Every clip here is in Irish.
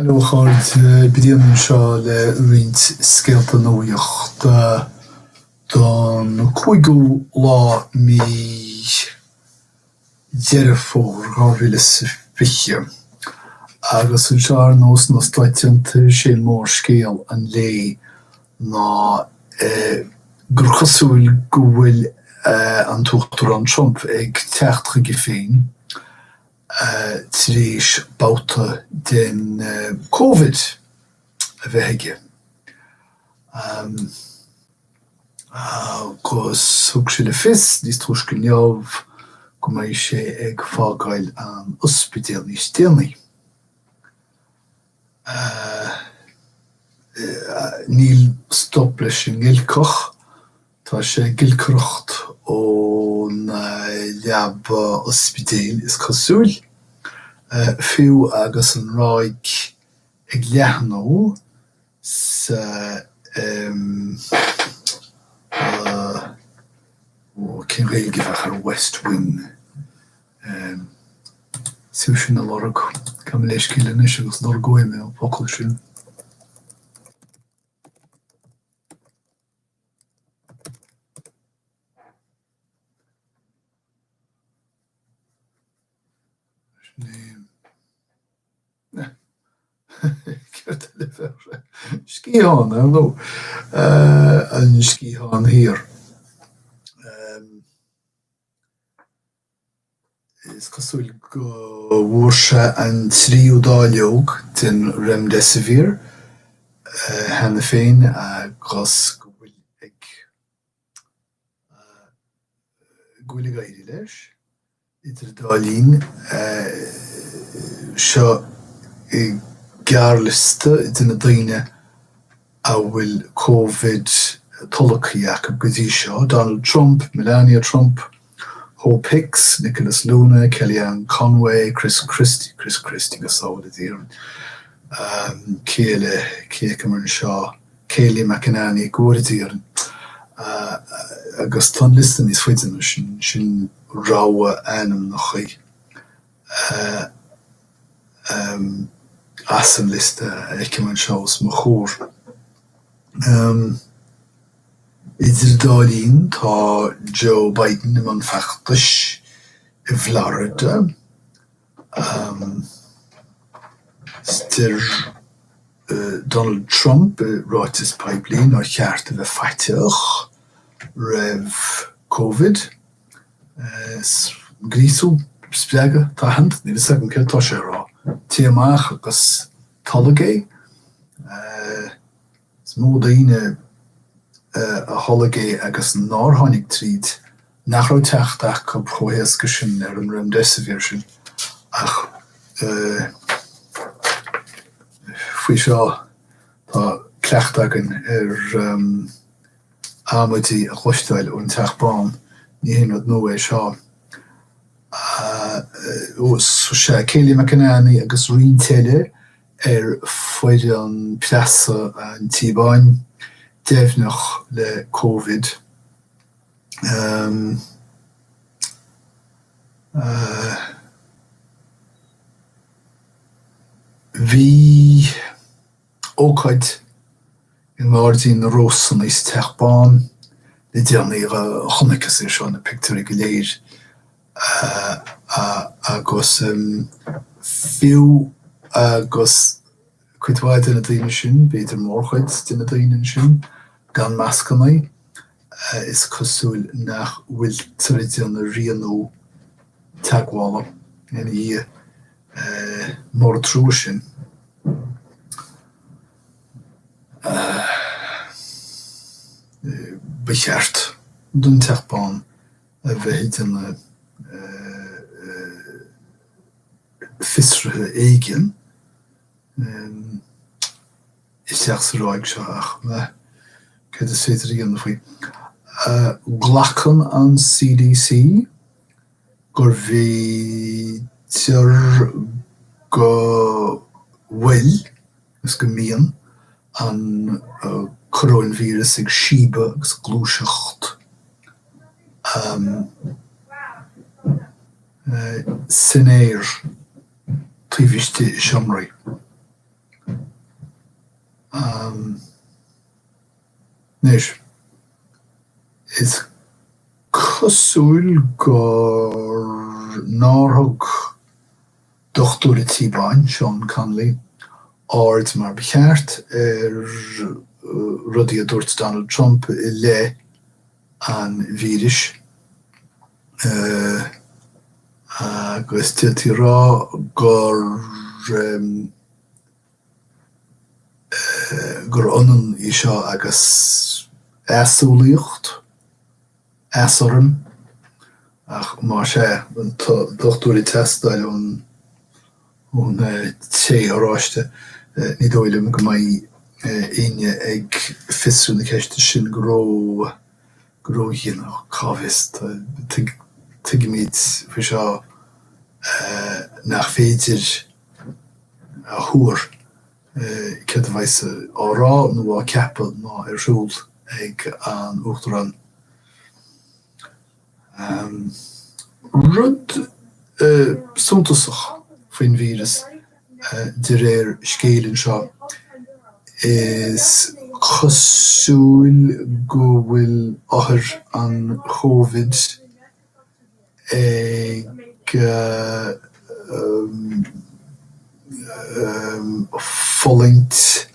Hello a chairde, Brian anseo le roinnt scéalta nuachta don 5ú lá mí Deireadh Fómhair 2020. Agus anseo ar nós sna Stáit Aontaithe is é mórscéal an lae ná gur cosúil go bhfuil an tUachtarán Trump ag teacht chuige féin tar éis babhta den Covid a bheith aige. Agus thug sé le fios níos túisce inniu go mbeidh sé ag fágáil an ospidéil níos déanaí. Níl stop leis an ngiolcach. Tá sé ag giolcaireacht óna leaba ospidéil, is cosúil, fiú agus an ráig ag leathnú sa cén Ghaeilge a bheadh ar West Wing? Is fiú sin a lorg. Gabh mo leithscéal anois agus lorgóidh mé an focal sin. Céard eile a bheadh sé? Sciathán, ar ndóigh. An sciathán thiar. Is cosúil go bhfuair sé an tríú dáileog den Remdesivir cheana féin agus go bhfuil ag go bhfuil ag éirí leis. Idir an dá linn, seo gearrliosta de na daoine a bhfuil Covid tolgtha acu go dtí seo, Donald Trump, Melania Trump, Hope Hicks, Nicholas Luna, Kellyanne Conway, Chris Christie, Chris Christie go sábhála Dia orainn, cé eile, cé fheicim anseo, Kayleigh McEnany, go bhfóire Dia orainn. Agus tá an liosta níos faide ná sin, sin rogha ainmneacha as an liosta a fheicim anseo os mo chomhair. Idir an dá linn, tá Joe Biden i mbun feachtais i bhFlorida. Deir Donald Trump i ráiteas poiblí nár cheart a bheith faiteach roimh Covid. Gríosú, spreagadh, tathant, níl a fhios agam céard atá sé a rá. Téigh amach agus tolg é. Is mó daoine a tholg é agus nár tháinig tríd, nach raibh teacht acu chomh héasca sin ar an Remdesivir sin. Ach faoi seo tá cleachtadh againn ar amaidí a chloisteáil ón Teach Bán, ní haon rud nua é seo. Sea, Kayleigh McEnany agus roinnt eile ar foireann preasa an Tí Bháin, deimhneach le Covid. Bhí ócáid i nGairdín na Rósanna sa Teach Bán le déanaí, chonaiceas é seo, na pictiúirí go léir. Agus fiú agus cuid mhaith de na daoine sin, b'fhéidir mórchuid de na daoine ansin, gan mascanna, is cosúil nach bhfuiltear ag déanamh rianú teagmhála ina dhiaidh. Mór an trua sin. Ba cheart don Teach Bán a bheith ag déanamh fiosruithe éigin isteach sa ráig seo ach céard is féidir a dhéanamh faoi? Glacann an CDC gur bhféidir go bhfuil agus go mbíonn an coróinvíreas ag síobadh agus ag gluaiseacht san aer taobh istigh i seomraí. Anois, is cosúil gur nár thug Dochtúir an Tí Báin, Seán Conley, aird mar ba cheart ar rudaí a dúirt Donald Trump i leith an víris agus d'fhéadfaí a rá gur gur ionann í seo agus easumhlaíocht. Easurraim, ach más ea, tá dochtúir ag teastáil ón ón té oráiste. Ní dóigh liom go mbeidh éinne ag fiosrú na ceiste sin go ró go ródhian, ach cá bhfios, tuigimid faoi seo nach féidir a thuar céard a bheas á rá nó á ceapadh ná ar siúl ag an Uachtarán. Rud suntasach faoin víreas, de réir scéil anseo, is cosúil go bhfuil othair an Chóivid ag fulaingt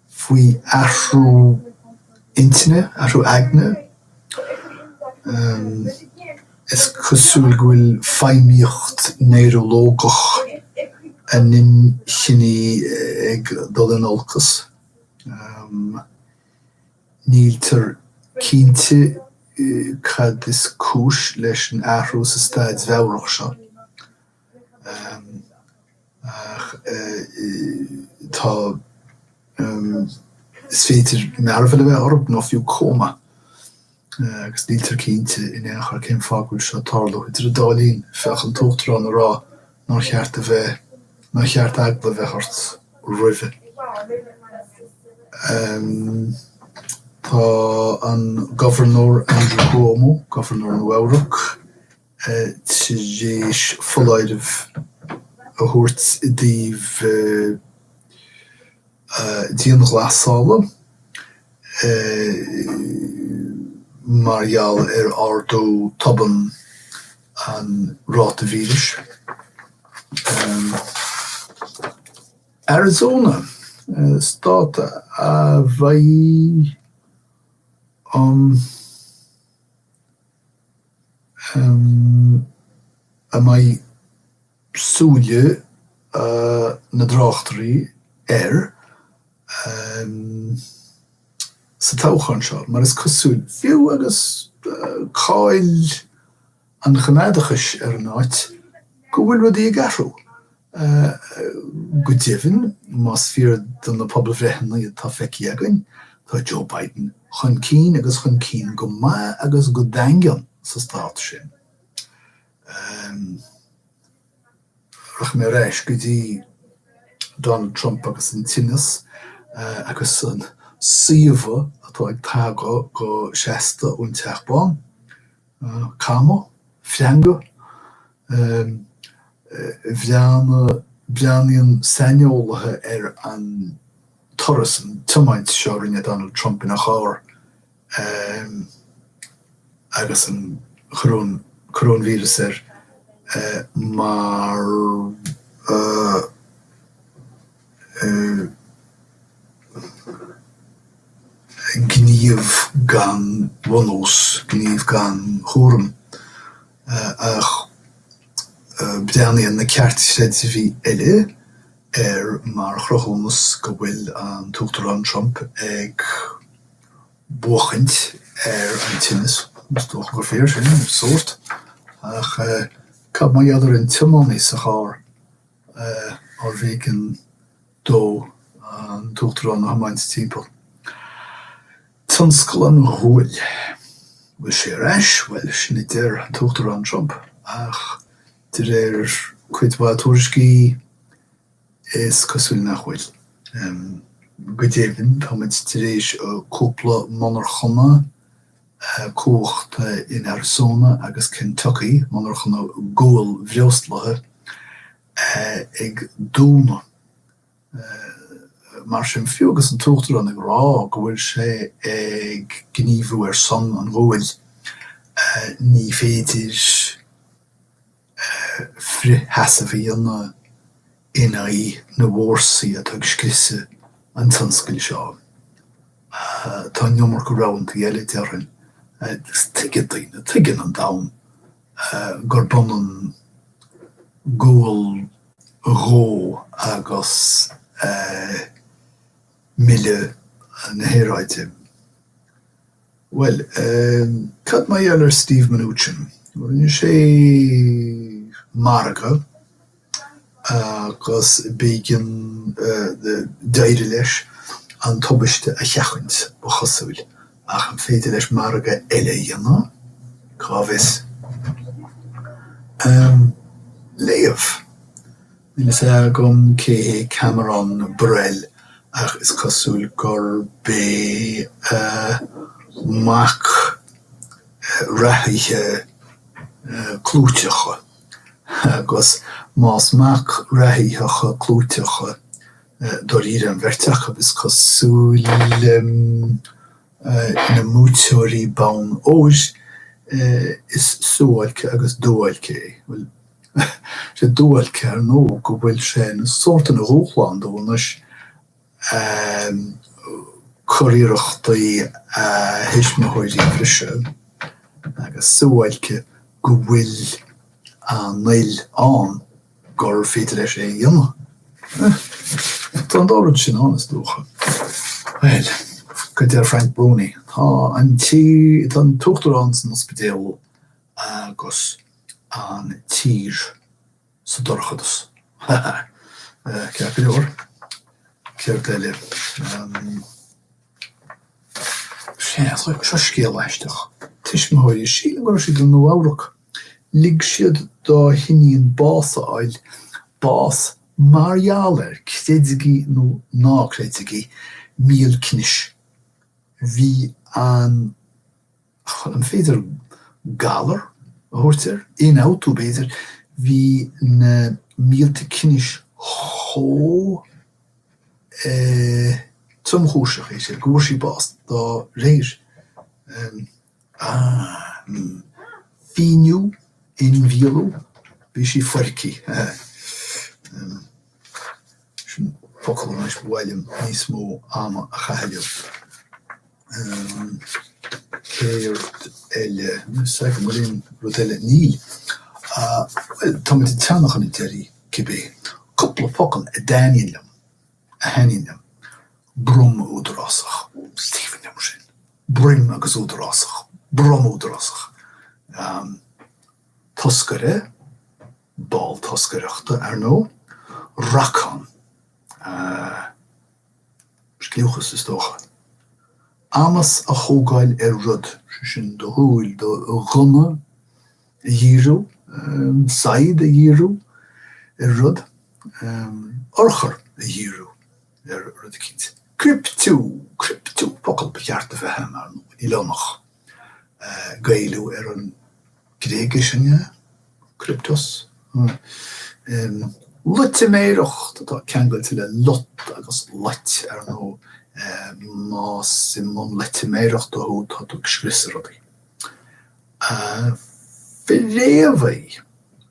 faoi athrú intinne, athrú aigne. Is cosúil go bhfuil feidhmíocht néareológach a n-inchinní ag dul in olcas. Níltear cinnte cad is cúis leis an athrú sa staid mheabhrach seo, ach tá, is féidir mearbhall a bheith orthu nó fiú cóma, agus níltear cinnte in aon chor cén fáth go bhfuil seo ag tarlú. Idir an dá linn, bheadh an tUachtarán ag rá nár cheart a bheith, nár cheart eagla a bheith ort roimhe. Tá an Gobharnóir Andrew Cuomo, Gobharnóir Nua-Eabhrac, tar éis foláireamh a thabhairt i dtaobh dianghlasála mar gheall ar ardú tobann an ráta víris. Arizona, stát a bheidh a mbeidh súile na dtráchtairí air sa toghchán seo, mar is cosúil, fiú agus cáil an choimeádachais ar an áit, go bhfuil rudaí ag athrú. Go deimhin, más fíor do na pobalbhreitheanna atá feicthe againn, tá Joe Biden chun cinn agus chun cinn go maith agus go daingean sa stát sin. Rachaidh mé ar ais go dtí Donald Trump agus an tinneas agus an saobhadh atá ag tagadh go seasta ón Teach Bán. Camadh? Freangadh? Bhreathnaigh, breathnaíonn saineolaithe ar an turas, an tiomáint seo a rinne Donald Trump ina charr agus an coróinvíreas air mar gníomh gan bhunús, gníomh gan chúram, ach breathnaíonn na ceartchreidmhigh eile air mar chruthúnas go bhfuil an tUachtarán Trump ag buachaint ar an tinneas. Is dócha gur fíor sin, sórt, ach cad mar gheall ar an tiománaí sa charr arbh éigean dó an tUachtarán a thiomáint timpeall. Tionscal an ghuail. Bhfuil sé ar ais? Bhuel, sin a deir an tUachtarán Trump, ach de réir cuid mhaith tuairiscí, is cosúil nach bhfuil. Go deimhin, tá muid tar éis cúpla monarchana cumhachta in Arizona agus Kentucky, monarchana gualbhreoslaithe, ag dúnadh. Mar sin, fiú agus an tUachtarán ag rá go bhfuil sé ag gníomhú ar son an ghuail, ní féidir frithsheasamh a dhéanamh in aghaidh na bhfórsaí atá ag scriosadh an tionscail seo. Tá an iomarca roghantaí eile, déarfainn. Agus tuigeann daoine, tuigeann an domhan gurb ionann gual dhó agus milleadh na haeráide. Bhuel, cad mar gheall ar Steve Mnuchin? Rinne sé margadh agus b'éigean, d'éirigh leis an tubaiste a sheachaint, ba chosúil. Ach an féidir leis margadh eile a dhéanamh? Cá bhfios? Léamh. Níl a fhios agam cé hé Cameron Burrell ach is cosúil gurb é mac reathaithe clúiteacha agus más mac reathaithe clúiteacha dáiríre an bheirt acu, is cosúil, ina mbuaiteoirí bonn óir, is suáilce agus duáilce é. Bhuel, sé duáilce, ar ndóigh, go bhfuil sé ina sórt ina dhúshlán dó anois curiarrachtaí a thuismitheoirí a bhriseadh agus suáilce go bhfuil an fhuil ann gur féidir leis é a dhéanamh. Tá an dá rud sin ann, is dócha. Bhuel, cad a deir Frank Bruni? Tá an tí, tá an tUachtarán san ospidéal agus an tír sa dorchadas. Ha ha! Ceart go leor. Céard eile? Sea, seo scéal aisteach. Tuismitheoirí, sílim go raibh siad i Nua-Eabhrac. Lig siad dá hiníon bás a fháil, bás mar gheall ar, creidigí nó ná creidigí, míol cnis. Bhí an, an féidir galar a thabhairt air? Ionfhabhtú, b'fhéidir. Bhí na míolta cnis chomh. tromchúiseach é sin, go bhfuair sí bás dá réir. Fíniú, inmhíolú, bhí sí foircithe. Sin focal anois ba mhaith liom níos mó ama a chaitheamh leo. Céard eile? Níl 'fhios agam, bhfuil aon rud eile? Níl. Bhuel, táimid ag teannadh chun an deiridh, cibé. Cúpla focal a dtaitníonn liom, a thaitníonn liom. Brom-údarásach. Is aoibhinn liom sin. Broim agus údarásach. Brom-údarásach. Toscaire, ball toscaireachta, ar ndóigh. Racán. Scliúchas, is dócha. Amas a thógáil ar rud, sé sin, do shúil, do ghunna a dhíriú, saighead a dhíriú ar rud, urchar a dhíriú ar rud eicínt. Criptiú, criptiú, focal ba cheart a bheith ann, ar ndóigh, níl ann ach Gaelú ar an Gréigis, an ea? Kryptos? Loitiméireacht atá ceangailte le lot agus loit, ar ndóigh. Más i mbun loitiméireachta thú, tá tú ag scriosadh rudaí. Fréamhaí.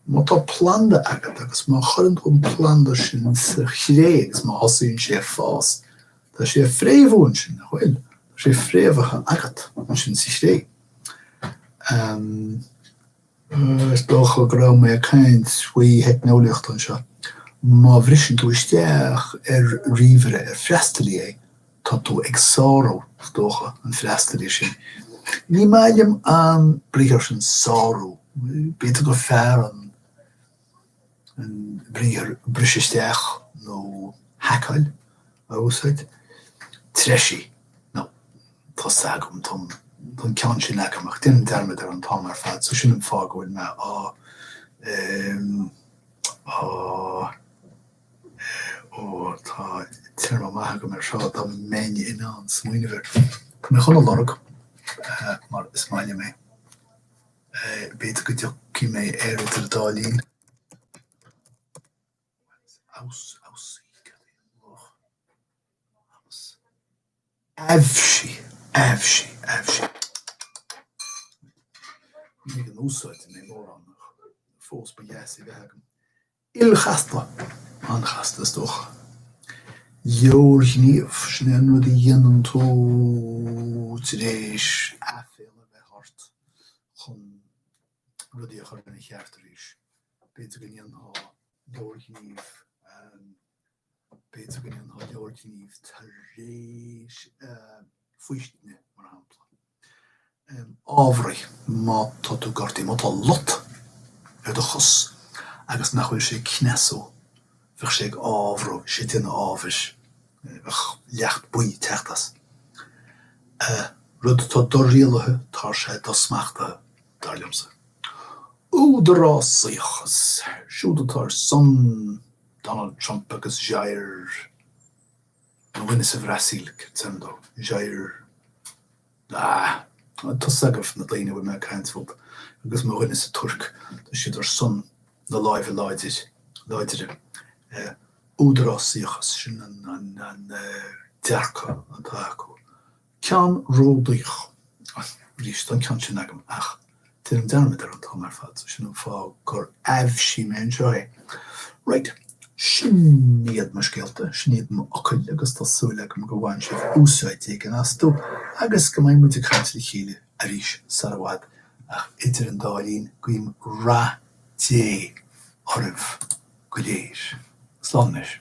Má tá planda agat agus má chuireann tú an planda sin sa chré agus má thosaíonn sé ag fás, tá sé ag fréamhú ansin, nach bhfuil? Tá sé fréamhaithe agat ansin sa chré. Is dócha go raibh mé ag caint faoi theicneolaíocht anseo. Má bhriseann tú isteach ar ríomhaire, ar freastalaí é, tá tú ag sárú, is dócha, an freastalaí sin. Ní maith liom an briathar sin sárú. B'fhéidir gur fearr an an briathar bris isteach nó haiceáil a úsáid. Treisí, nó tá 's agam, tá an ceann sin agam ach déanaim dearmad air an t-am ar fad so sin an fáth go bhfuil mé á á ó tá téarma maith agam air seo dá mbeinn in ann smaoineamh air. Tá mé chun a lorg mar is maith liom é. B'fhéidir go dtiocfaidh mé air idir an dá linn. Aibhsigh, aibhsigh, aibhsigh. Ní ag an úsáid mé mórán ach fós ba dheas í bheith agam. Ilchasta, an-chasta is dócha. Leorghníomh, sin é an rud a dhéanann tú tar éis aiféala a bheith ort chun rudaí a chur ina cheart arís. B'fhéidir go ndéanfá leorghníomh, b'fhéidir go ndéanfá leorghníomh tar éis faoistine, mar shampla. Ábhraigh, má tá tú gortaithe, má tá lot ar do chos agus nach bhfuil sé ag cneasú, bheadh sé ag ábhrú, bheadh sé ag déanamh ábhair, bheadh leacht buí ag teacht as. Rud atá dorialaithe, tá sé dosmachtaithe, dar liomsa. Údarásaíochas, siúd atá ar son Donald Trump agus Jair, mo dhuine sa Bhrasaíl, céard is ainm dó? Jair. Ah, tá fhios agaibh na daoine a bhfuil mé ag caint fúthu, agus mo dhuine sa Tuirc, tá siad ar son na láimhe láidir, láidre. Údarásaíochas, sin an dearcadh atá acu. Ceannródaíoch, arís, tá an ceann sin agam ach déanaim dearmad air an t-am ar fad, so sin an fáth gur aibhsigh mé anseo é. Right, sin iad mo scéalta, sin iad mo fhocail agus tá súil agam gur bhain sibh úsáid éigin astu agus go mbeidh muid ag caint le chéile arís sar i bhfad ach idir an dá linn, guím rath Dé oraibh go léir. Slán anois.